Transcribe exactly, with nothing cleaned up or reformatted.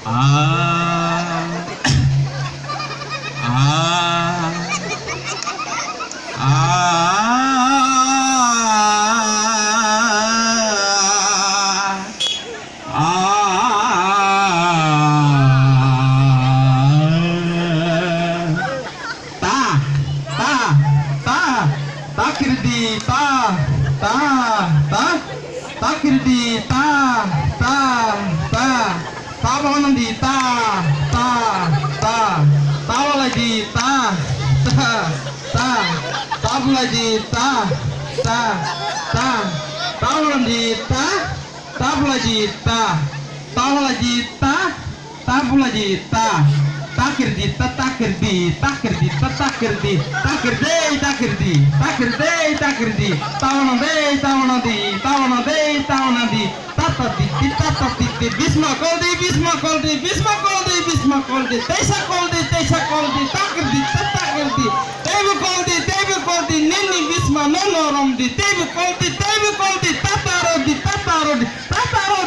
Ah. Ah. Ah. Ah. Ta, ta, ta, ta kirdi, ta, ta, ta, ta kirdi, ta, ta, ta, ta bono di, ta, ta, ta, ta walai di, ta, ta, ta, ta bulai di, ta, ta, ta, ta bono di, ta, ta bulai di, ta, ta walai di, ta. Ta bulaji ta, ta kirdi, ta, ta kirdi, ta kirdi, ta, ta kirdi, ta kirdi, ta kirdi, ta kirdi, ta kirdi, ta wana de, ta wana di, ta wana de, ta wana di, ta ta di, di, ta ta di, di, bisma koldi, bisma koldi, bisma koldi, bisma koldi, teisa koldi, teisa koldi, ta kirdi, ta, ta kirdi, teibu koldi, teibu koldi, nini bisma, no norom di, teibu koldi, teibu koldi, ta ta ro di, ta ta ro di, ta ta ro